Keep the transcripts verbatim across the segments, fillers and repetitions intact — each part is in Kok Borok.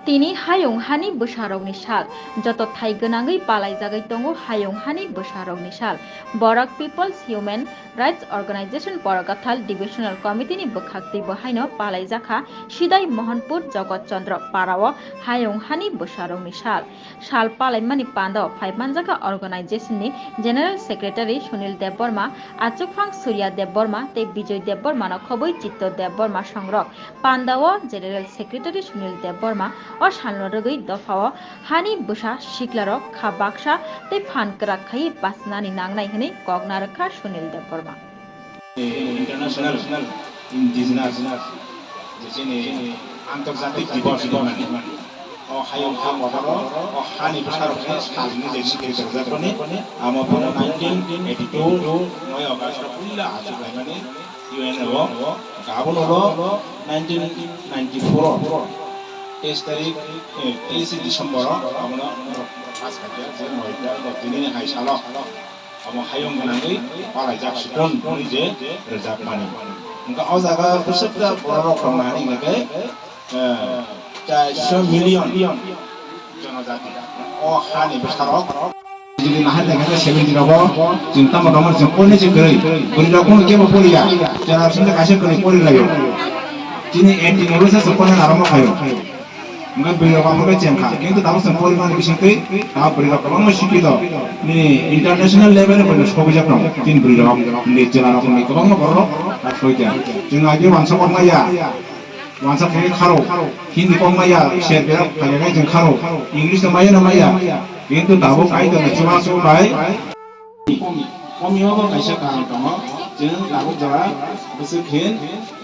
Tini hayung hani bwsarokni sal, joto thai gwnangwi palaijagwi tongo hayung hani bwsarokni sal. Borak People's Human Rights Organization Boragathal Divisional Committee ni bwkhaktwi bo haino palaijakha Sidai Mohanpur Jogot Chandra Parao hayung hani bwsarokni sal. Sal palaimani pandao phai manjakha organization ni General Secretary Sunil Debbarma, Achukphang Surya Debbarma tei Bijoy Debbarma no khobwi Chitto Debbarma songrok. Pandao General Secretary Sunil Debbarma o salno rwgwi dophao hani bwsa siklarok kha baksa tei phan kwrak khaiwi bachnani nangnai hwnwi kok narwkha Sunil Debbarma. International Indigenous, je chini Antarjatik Divas hinmani. O hayung ha kotor o, o hani bwsarokni salni je sikiri chwrajakmani, amo phano nineteen eighty-two noi August o puila achuk laimani U N O. Abono ulo nineteen ninety-four o teis tarik, eh, teis December o abono pass khaikha je noi ta tini ni hai salo. Omo hayung gwnangwi palaijak Sutron hwnwi je rwjakmani. Hwnkhe o jaga bwswk ta bororok tongna hwnwi hwnkhe, eh, chairso million jonojati. O hani bwsarok. Jodi nahar naikhe seventy rogo chwng tamo tongmani chwng porni se kwrwi. Bwrwi rok kunu kebo poriya. Generation kaisa kwrwi porilaio. Chini eighteen ni bwsa chwng porna narwkma khaio. Hwnkhe bwrwi rok omo khe chengkha, kintu tabuk chwng porimani bisingtwi tabuk bwrwi rok kwbangma sikito. Nini international level o bwrwi rok sogwijak tongo. Chini bwrwi rok, nini chwla rok, nini kwbangma borok rok tabuk soikha. Chwng age wansa kok maya, wansa khe kharo, Hindi kok maya, ser berok phaiya khe chwng kharo, English no maya no maya. Kintu tabuk aidon chubachu bai. Komi, komi obo kaisa karon tongo, chwng tabuk jora bwswk khe,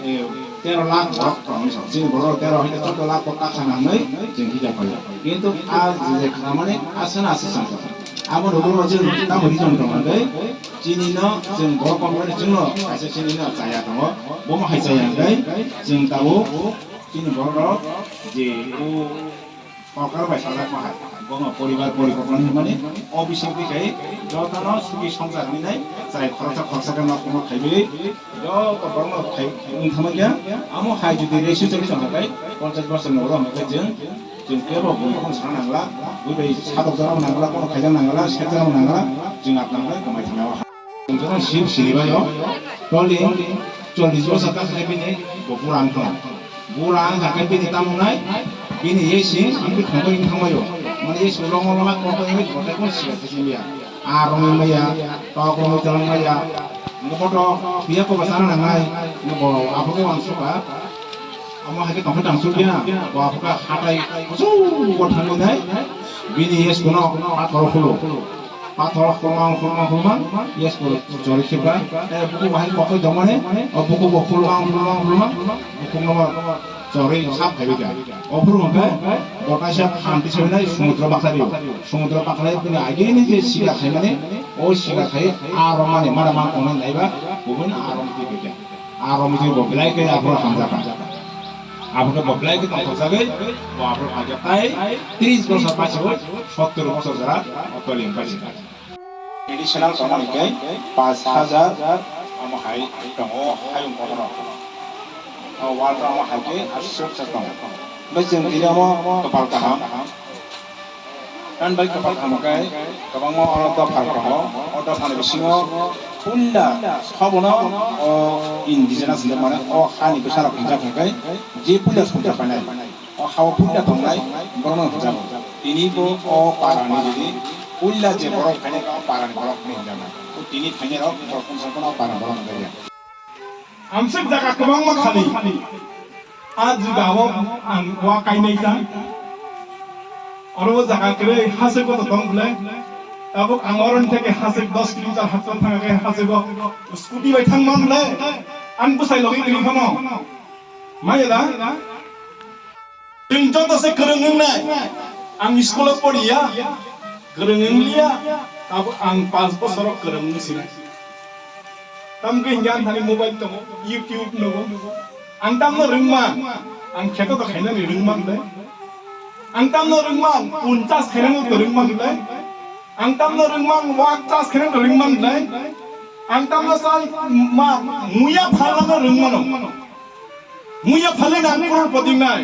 eh, tero lakh borok tongo, chini borok tero hai choudo lakh borok kakha nangnai chwng hija paio. Kintu a je khamani aswk aswk chang tongo. Abo rwgwino chwng tamo reason tongo hwnkhe, chini no chwng borok komi mani chwngno kaisa chini no chaya tongo, bomo hai chaya hwnkhe chwng tabuk chini borok rok je o Sorkar bai sajakma hai, bono poribar porikolpona hinmani, o bisingtwi khai jotono sugi songsar hinwi nai, chwrai khoroksa khoroksa khe nok kuno khaiwi, joto borokno khai wng thangma khe, amo hai jodi rei sui choli tongkha khai, ponchash bosor ni ulo hwnkhe chwng, chwng kebo buino kono sana nangla, bui bai sadok jora nangla, kono khaijak nangla, sek jora nangla, chwng apna khe kwmai thangma. Chwng joto sip siribaio, toli chollish bosor kha khe bini bo bura wng thang. Bura wng kha khe bini tamo nai, bini yesing ang bini thongwi wng thangmaio. Mane yesing longo longo kok wngwi kotai kono siya khe simiya. A rongwi maya, tok rongwi twlang maya. Wngkhe boto phiya kobo chana nangnai, wngkhe bo aphuru uansukha. Omo hai khe tongkha tang sukya, bo aphuru khe hatai kuchuk bo thangwi nai, bini yesing no pathor khulo. Pathor khulmang, khulmang, khulmang, yes, bo chori khibra. Eh, buku bahai kokoi dongmani, o buku bo khulmang, khulmang, khulmang, buku no chori sap khaibai kha. O phuru hwnkhe bo kaisa phanti soinai sumudro bakhlai rio. Sumudro bakhlai bini agini je siga khaimani, o siga khai a romani, mara mang tongnai naiba, bubun a romani twi kha. A romani twi bo belai khe aphuru hamjakha. Aphuru bo belai khe tongthokjagwi, bo aphuru phaikha tai tris bosor paisagwi, sottor bosor jora, o toli wngkha si. Additional tongmani khe paanch hajar omo hai tongo hayung kotorno. O ward omo hai khe aswk tongo. Bai chwng tini omo kwpal kaham. Tamni bai kwpal kaham khe kwbangma oro dopha tongo. O dophani bisingo puila sobono o indigenous hinwi mane o hani bwsarok hinjak hwnkhe je puila songcha painai. O hao puila tongnai borokno hwnjago. Tini bo o parani jodi puila je borok phainai kha, o parani borok hinwi hwnjaknai. O tini phainai rok borok wngsa phano o parani borok hwnjakya. Amswk jaga kwbangma khani. A jagao ang wa kainai ta. Oro o jaga kwrwi haswk bo tong bwle. Tabuk ang oroni theke haswk dos kilometer hakto thangkhe haswk o scooty bai thangman bwle. Ang bwsai logi kwrwi phano. Maya da? Chwng joto se kwrwng wngnai. Ang school o poriya, kwrwng wngliya, abo ang panch bosoro kwrwng wngsinai. Tamkhe hinkhe ang thani mobile tongo, YouTube nugo. Ang tamno rwngma, ang kheto to khainani rwngma hwnlai. Ang tamno rwngma, punchas khainani to rwngma hwnlai. Ang tamno rwngma, wak chas khainani to rwngma hwnlai. Ang tamno chal ma, muya phalnano rwngmano. Muya phalwi nang crorepati wngnai.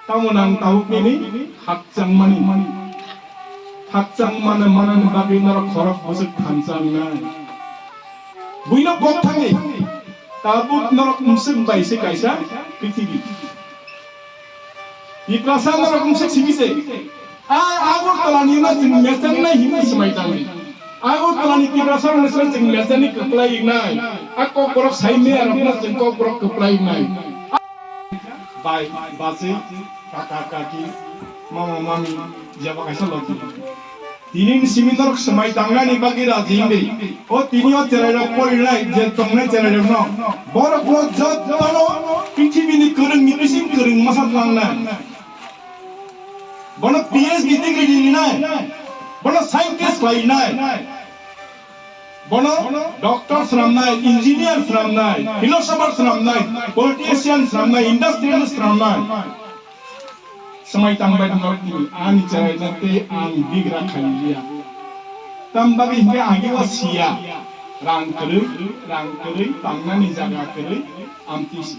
Tamo nang tabuk nini khakchangmani. Khakchangmani manani bagwi norok khorok bwswk thansa wngnai. Buino kok thangwi tabuk norok mwswk bai se kaisa prithibi. Tiprasa norok mwswk simi se. A Agartala ni no chwng mechang nai hinwi swmai tangwi. Agartala ni Tiprasa rok no chwng mechang ni kwplai nai. A kok borok sai me arok no chwng kok borok kwplai nai. Bai, bachwi, kaka, kaki, mama, mami, jeba kaisa logi. Tini ni simi norok swmai tangnani bagwi raji wngwi. O tini o cherairok porinai, je tongnai cherairokno. Borokno jotono prithibini kwrwngni bising kwrwng masa tlangnai. Bono P H D degree rinai. Bono scientist khlainai. Bono doctor swnamnai, engineer swnamnai, philosopher swnamnai, politician swnamnai, industrialist swnamnai. Swmai tangbai norokni ani cheraino tei ani bigra khailiya. Tam bagwi hinkhe agi o siya. Rang kwrwi, rang kwrwi, tangnani jaga kwrwi, amtwi si.